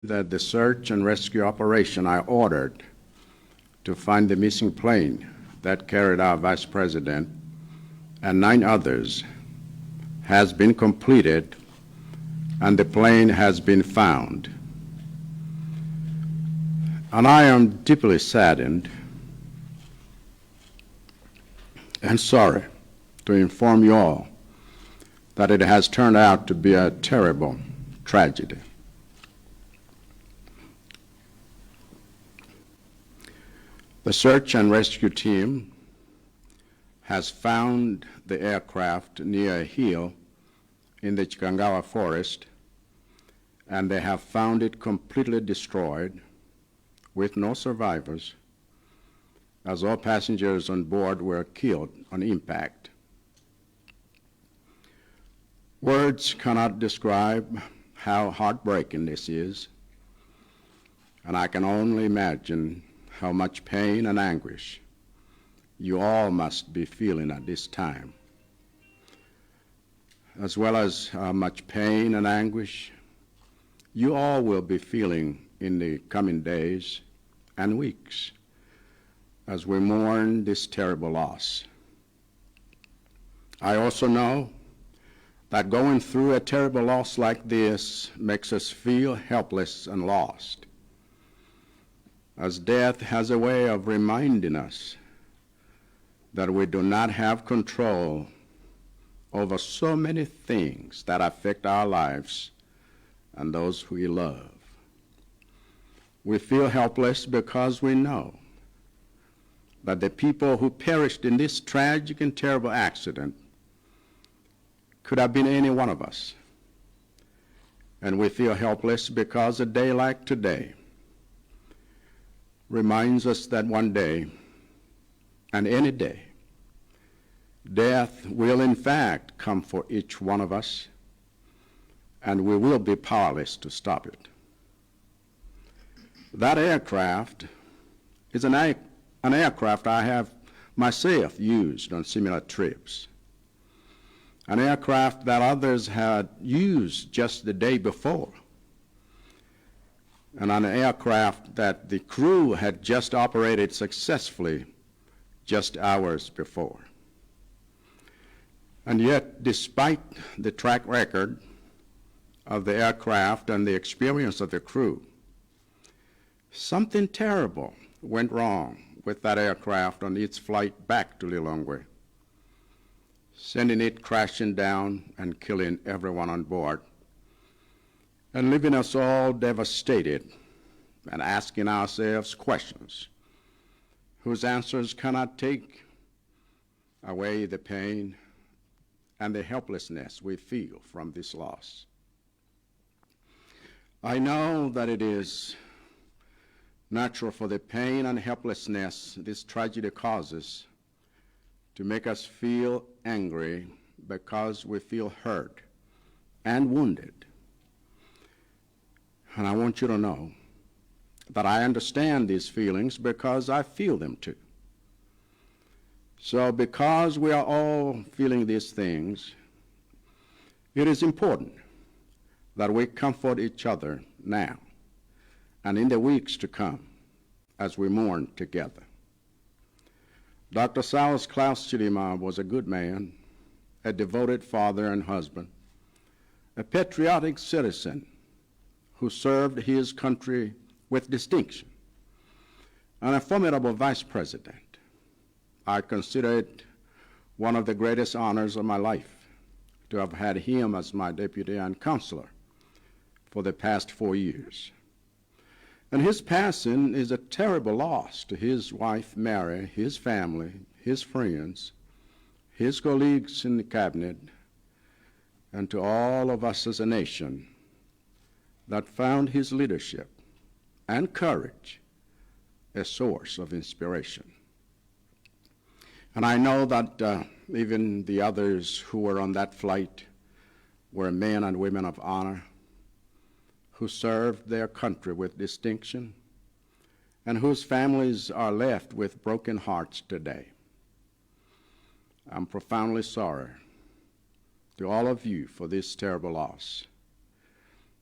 That the search and rescue operation I ordered to find the missing plane that carried our vice president and 9 others has been completed, and the plane has been found. And I am deeply saddened and sorry to inform you all that it has turned out to be a terrible tragedy. The search and rescue team has found the aircraft near a hill in the Chikangawa forest, and they have found it completely destroyed with no survivors, as all passengers on board were killed on impact. Words cannot describe how heartbreaking this is, and I can only imagine how much pain and anguish you all must be feeling at this time, as well as how much pain and anguish you all will be feeling in the coming days and weeks as we mourn this terrible loss. I also know that going through a terrible loss like this makes us feel helpless and lost, as death has a way of reminding us that we do not have control over so many things that affect our lives and those we love. We feel helpless because we know that the people who perished in this tragic and terrible accident could have been any one of us. And we feel helpless because a day like today reminds us that one day, and any day, death will in fact come for each one of us, and we will be powerless to stop it. That aircraft is an aircraft I have myself used on similar trips, an aircraft that others had used just the day before, and an aircraft that the crew had just operated successfully just hours before. And yet, despite the track record of the aircraft and the experience of the crew, something terrible went wrong with that aircraft on its flight back to Lilongwe, sending it crashing down and killing everyone on board, and leaving us all devastated and asking ourselves questions whose answers cannot take away the pain and the helplessness we feel from this loss. I know that it is natural for the pain and helplessness this tragedy causes to make us feel angry because we feel hurt and wounded. And I want you to know that I understand these feelings because I feel them too. So because we are all feeling these things, it is important that we comfort each other now and in the weeks to come as we mourn together. Dr. Saulos Klaus Chilima was a good man, a devoted father and husband, a patriotic citizen who served his country with distinction, and a formidable vice president. I consider it one of the greatest honors of my life to have had him as my deputy and counselor for the past 4 years. And his passing is a terrible loss to his wife, Mary, his family, his friends, his colleagues in the cabinet, and to all of us as a nation that found his leadership and courage a source of inspiration. And I know that even the others who were on that flight were men and women of honor who served their country with distinction and whose families are left with broken hearts today. I'm profoundly sorry to all of you for this terrible loss.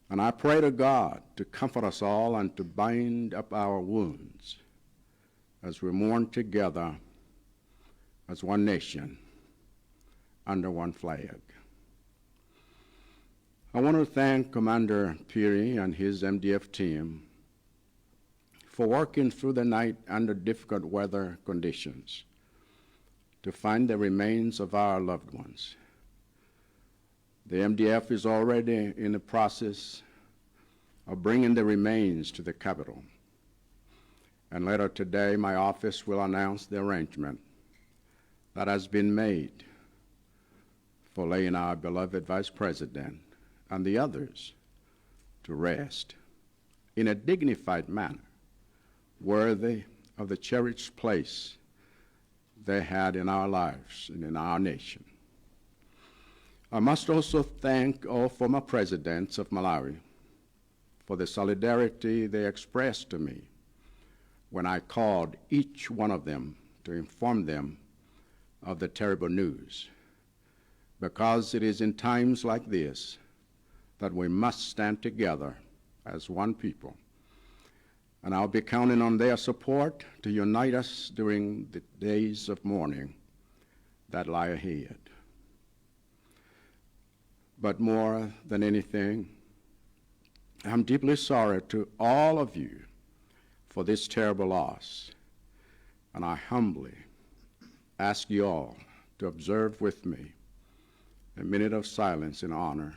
And I pray to God to comfort us all and to bind up our wounds as we mourn together as one nation under one flag. I want to thank Commander Phiri and his MDF team for working through the night under difficult weather conditions to find the remains of our loved ones. The MDF is already in the process of bringing the remains to the capital. And later today, my office will announce the arrangement that has been made for laying our beloved Vice President and the others to rest in a dignified manner, worthy of the cherished place they had in our lives and in our nation. I must also thank all former presidents of Malawi for the solidarity they expressed to me when I called each one of them to inform them of the terrible news. Because it is in times like this that we must stand together as one people. And I'll be counting on their support to unite us during the days of mourning that lie ahead. But more than anything, I'm deeply sorry to all of you for this terrible loss. And I humbly ask you all to observe with me a minute of silence in honor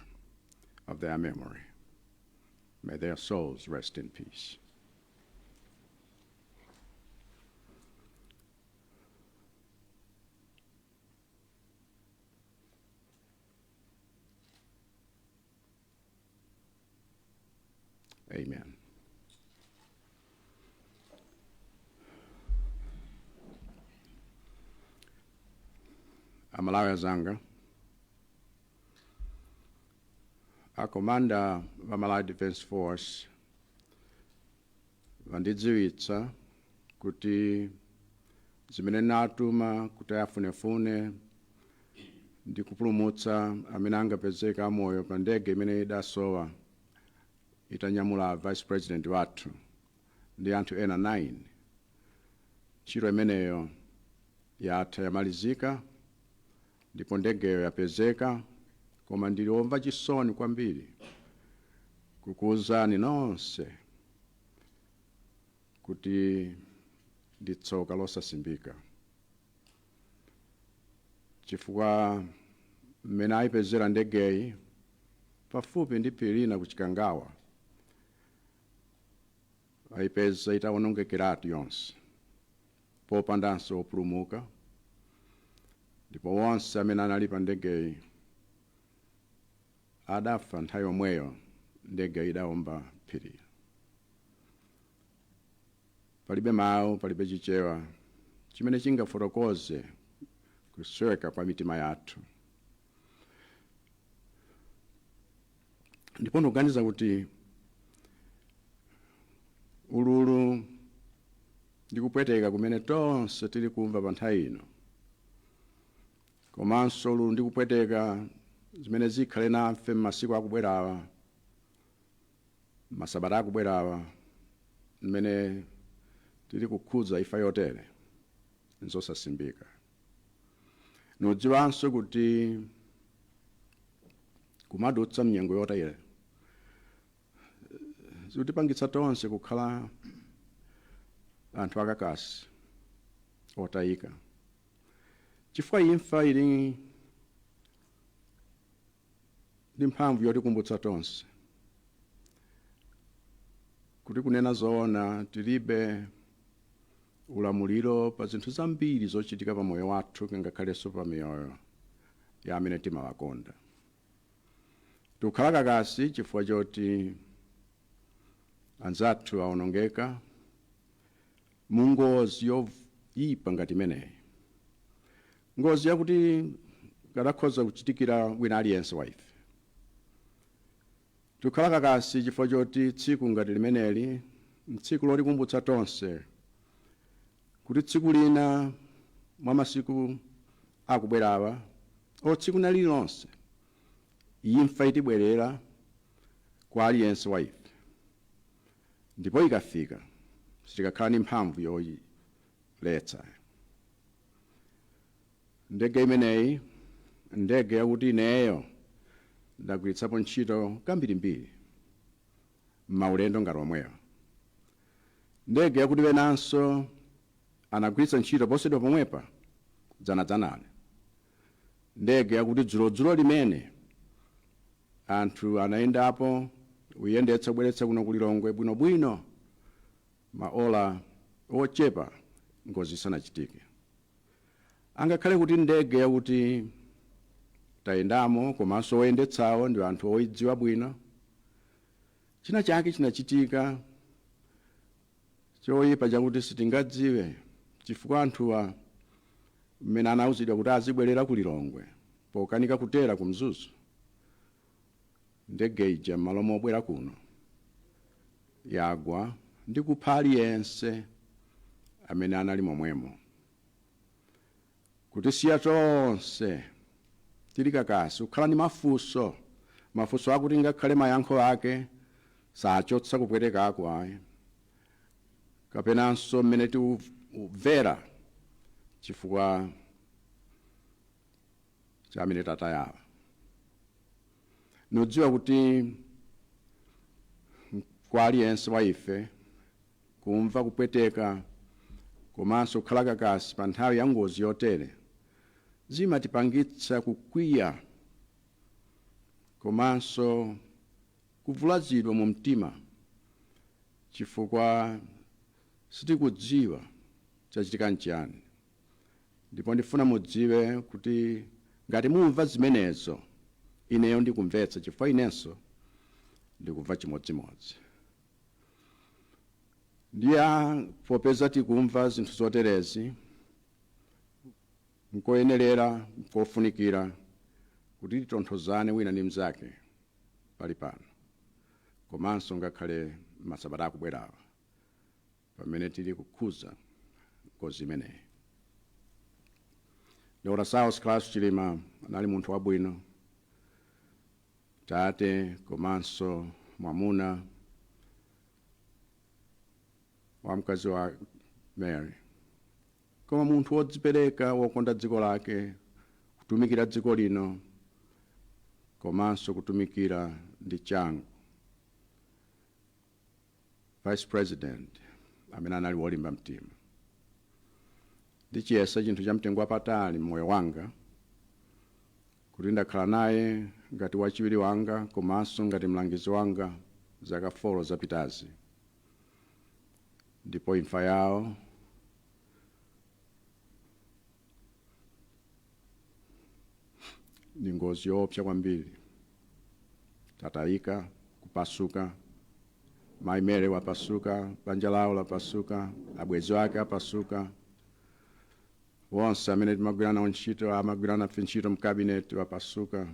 of their memory. May their souls rest in peace. Amen. Amalawi anzanga, a commander wa Malawi Defense Force vandidziwitsa kuti zimene natuma kuti afunefune ndi kupulumutsa amene angapezeka amoyo pa ndege imene idasowa itanyamula Vice President wathu ndi anthu ena 9, ntchito imeneyo yatha, yamalizika, ndipo ndegeyo yapezeka. Koma ndili womva chisoni kwambiri kukuwuzani nonse kuti ndi tsoka losasimbika, chifukwa mmene ayipezera ndegeyi pafupi ndi phiri lina ku Chikangawa, ayipeza itawonongekeratu yonse, popandanso wopulumuka, ndipo wonse amene anali pa ndegeyi adafa nthawi yomweyo ndege idawomba phiri. Palibe mawu, palibe Chichewa chimene chingafotokoze kusweka kwa mitima yathu. Ndipo ndikuganiza kuti ululu ndi kupweteka kumene tonse tili kumva pa nthawi ino, komanso ululu ndi kupweteka zimene zikhale nafe m'masiku akubwerawa, masabata akubwerawa, mmene tili kukhudza imfa yotere, nzosasimbika. Nudziwanso kuti kumadutsa mnyengo yotere zikutipangitsa tonse kukhala anthu akakasi, otayika, chifukwa imfa ili ndi mphamvu yotikumbutsa tonse kuti, kunena zoona, tilibe ulamuliro pa zinthu zambiri zochitika pa moyo wathu, ngakhalenso pa miyoyo ya amene timawakonda. Tikukhala kakasi chifukwa choti anzathu awonongeka mu ngozi yoyipa ngati imeneyi, ngozi yakuti kadakhoza kuchitikira wina aliyense wa ife. Tikukhala kakasi chifukwa choti tsiku ngati limeneli ntsiku lotikumbutsa tonse kuti tsiku lina mwa masiku akubwerawa, o tsiku na lililonse, imfa itibwerera. Kwa aliyense wa ife, ndipo ikafika sitikakhala ndi mphamvu yoyiletsa. Ndege imeneyi, ndege yakuti ineyo ndagwiritsapo ntchito kambirimbiri m'maulendo ngati omwewa, ndege yakuti penanso anagwiritsa ntchito posachedwa pomwepa dzanadzanali, ndege yakuti dzulodzulo limene anthu anayendapo kuyendetsa kubweretsa kuno ku Lilongwe bwinobwino maola ochepa ngozi isanachitike. Angakhale kuti ndege yakuti tayendamo komanso oyendetsawo ndi anthu oyidziwa bwino, china chake chinachitika choyipa chakuti sitingadziwe, chifukwa anthuwa mmene anauzidwa kuti azibwerera ku Lilongwe pokanika kutera ku Mzuzu, ndege ija m'malo mobwera kuno yagwa ndi kupha aliyense amene anali momwemo, kutisiya tonse tili kakasi kukhala ndi mafunso, mafunso akuti ngakhale mayankho ake sachotsa kupwetekako ayi, kapenanso mmene tikumvera chifukwa cha amene tatayawa. Nudziwa kuti kwa aliyense wa ife kumva kupweteka komanso kukhala kakasi pa nthawi ya ngozi yotere zimatipangitsa kukwiya komanso kuvulazidwa mu mtima, chifukwa sitikudziwa chachitika nchiyani. Ndipo ndifuna mudziwe kuti ngati mumva zimenezo, ineyo ndikumvetsa, chifukwa inenso ndikumva chimodzimodzi. Ndiye popeza tikumva zinthu zoterezi, nkoyenerera, nkofunikira kuti titonthozane wina ndi mnzake pali pano, komanso ngakhale masabata akubwerawa pamene tili kukhuza ngozi imeneyi. Dr. Saulos Klaus Chilima anali munthu wabwino, tate komanso mwamuna wa mkazi wa Mary, koma munthu wodzipereka, wokonda dziko lake, kutumikira dziko lino komanso kutumikira ndi changu, vice president amene anali wolimba mtima. Ndichiyesa chinthu cha mtengo wapatali mmoyo wanga kuti ndakhala naye ngati wachiwiri wanga komanso ngati mlangizi wanga zaka 4 zapitazi, ndipo imfa yawo ndi ngozi yoopsa kwambiri. Tatayika, kupasuka. Mayi Mary wapasuka, banja lawo lapasuka, abwenzi ake apasuka, wonse amene timagwira nawo ntchito, amagwira nafe ntchito mcabinet wapasuka.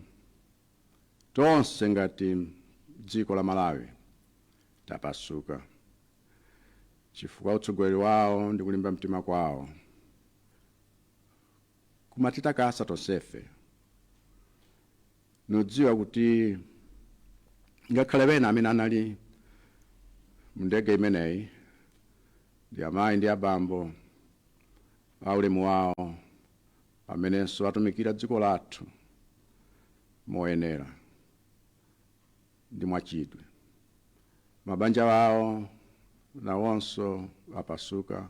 Tonse ngati dziko la Malawi tapasuka, chifukwa utsogoleri wawo ndi kulimba mtima kwawo kumatitakasa tonsefe. Nudziwa kuti ngakhale wena amene anali mndege imeneyi ndi amayi ndi abambo aulemu wawo amenenso atumikira dziko lathu moyenera ndi mwachidwi, mabanja wawo nawonso apasuka,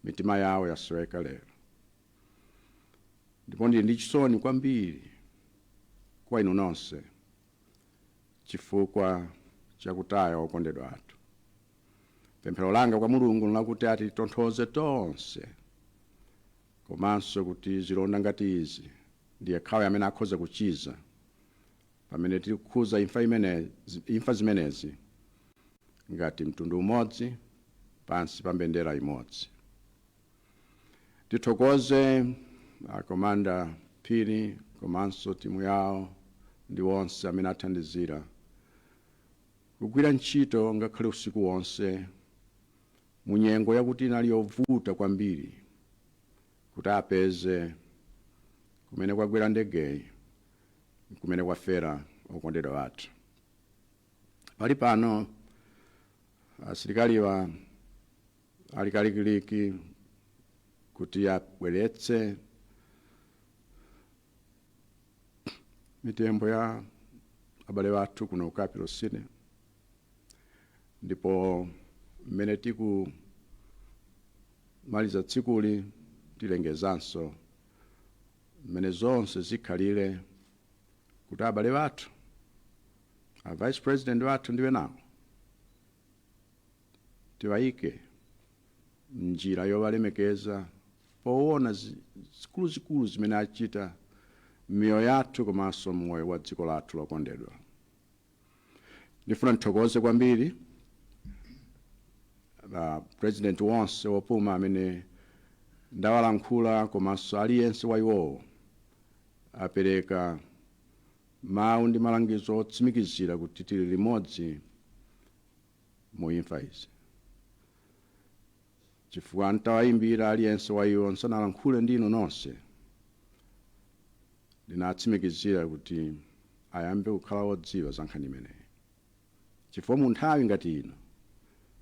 mitima yawo yasweka lero. Ndipo ndili ndi chisoni kwambiri kwa inu nonse chifukwa chakutaya okondedwa athu. Pemphero langa kwa Mulungu nlakuti atitonthoze tonse, komanso kuti zilonda ngati izi ndiye khawe amene akhoza kuchiza, pamene tili kukhuza imfa zimenezi ngati mtundu umodzi pansi pa mbendera imodzi. Tithokoze akomanda Phiri komanso timu yawo ndi onse amene athandizira kugwira ntchito ngakhale usiku wonse mu nyengo yakuti inali yovuta kwambiri kuti apeze kumene kwagwera ndegeyi, kumene kwafera okondedwa athu. Pali pano asilikaliwa ali kalikiliki kuti abweretse mitembo ya abale athu kuno ku Capital City, ndipo mmene tikumaliza tsikuli tilengezanso mmene zonse zikhalire kuti abale athu, a Vice President wathu ndiwe nawo, tiwayike njira yowalemekeza poona zikuluzikulu zimene achita m'miyoyo yathu komanso moyo wa dziko lathu lokondedwa. Ndifuna ndithokoze kwambiri President wonse wopuma amene ndawalankhula, komanso aliyense wa iwowo apereka mawu ndi malangizo otsimikizira kuti tili limodzi mu imfa izi, chifukwa ntawayimbira aliyense wa iwo nsanalankhule ndi inu nonse, ndinatsimikizira kuti ayambe kukhala odziwa za nkhani imeneyi, chifukwa mu nthawi ngati ino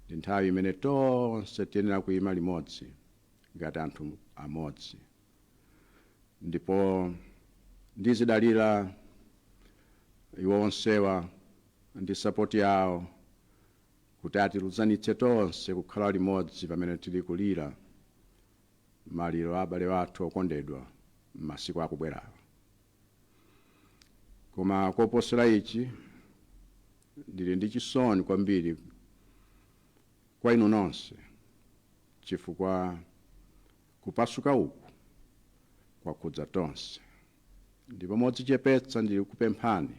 ndi nthawi imene tonse tiyenera kuyima limodzi ngati anthu amodzi. Ndipo ndizidalira iwo onsewa ndi support yawo kuti atiluzanitse tonse kukhala limodzi pamene tili kulira maliro a abale athu okondedwa m'masiku akubwerawa. Koma koposera ichi, ndili ndi chisoni kwambiri kwa inu nonse, chifukwa kupasuka uku kwakhudza tonse. Ndipo modzichepetsa ndili kupemphani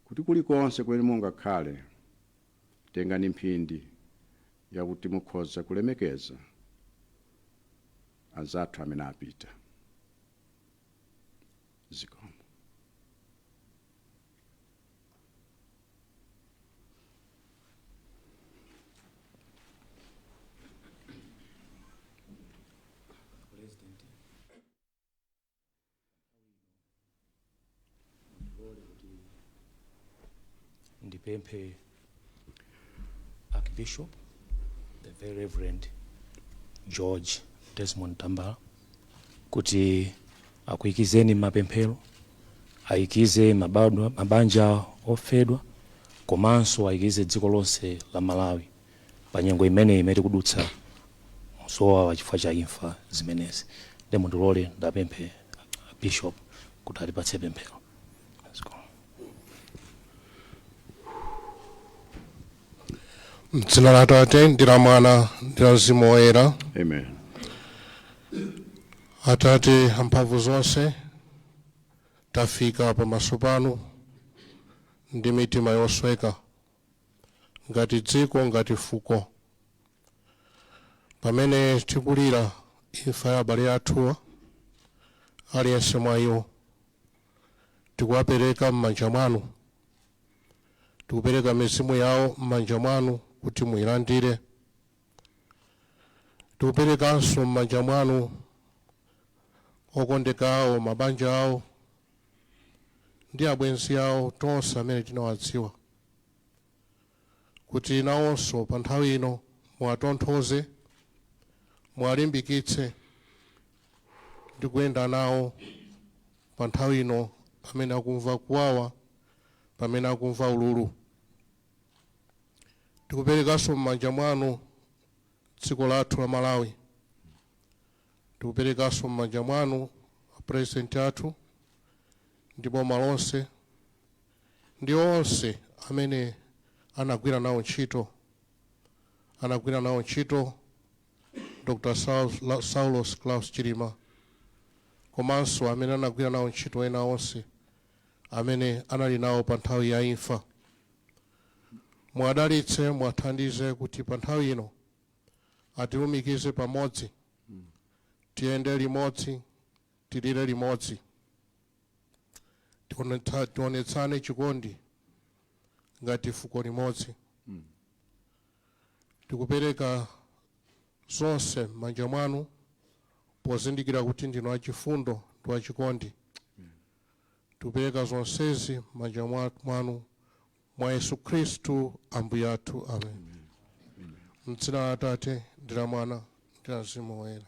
kuti kulikonse kumene mungakhale, tengani mphindi yakuti mukhoza kulemekeza anzathu amene apita. Zikomo. President, ndipemphe Archbishop the Very Reverend George Desmond Tambala kuti akuyikizeni m'mapemphero, ayikize mabanja ofedwa, komanso ayikize dziko lonse la Malawi pa nyengo imeneyi imene tikudutsa mzowawa chifukwa cha imfa zimenezi. Nde mundilole ndapemphe Bishop kuti atipatse pemphero. Let's go. M'dzina la Atate ndi la Mwana ndi la Mzimu Woyera. Amen. Atate amphamvu zonse, tafika pamaso panu ndi mitima yosweka ngati dziko, ngati fuko, pamene tikulira imfa ya abale athuwa. Aliyense mwa iwo tikuwapereka m'manja mwanu, tikupereka mizimu yawo m'manja mwanu kuti muyilandire. Tikuperekanso m'manja mwanu okondeka awo, mabanja awo ndi abwenzi awo tonse amene tinawadziwa, kuti nawonso pa nthawi ino muwatonthoze, muwalimbikitse ndi kuyenda nawo pa nthawi ino pamene akumva kuwawa, pamene akumva ululu. Tikuperekanso m'manja mwanu dziko lathu la Malawi. Tikuperekanso m'manja mwanu President athu ndi boma lonse ndi onse amene anagwira nawo ntchito Dr. Saulos Klaus Chilima, komanso amene anagwira nawo ntchito ena onse amene anali nawo pa nthawi ya imfa. Muwadalitse, muwathandize kuti pa nthawi ino atilumikize pamodzi, tiyende limodzi, tilire limodzi, tionetsane chikondi ngati fuko limodzi. Tikupereka zonse m'manja mwanu pozindikira kuti ndinu achifundo ndi achikondi. Tikupereka zonsezi m'manja mwanu. Mwa Yesu Khristu Ambuye athu. Amen. Mdzina la Atate, ndi la Mwana, ndi la Mzimu Woyera.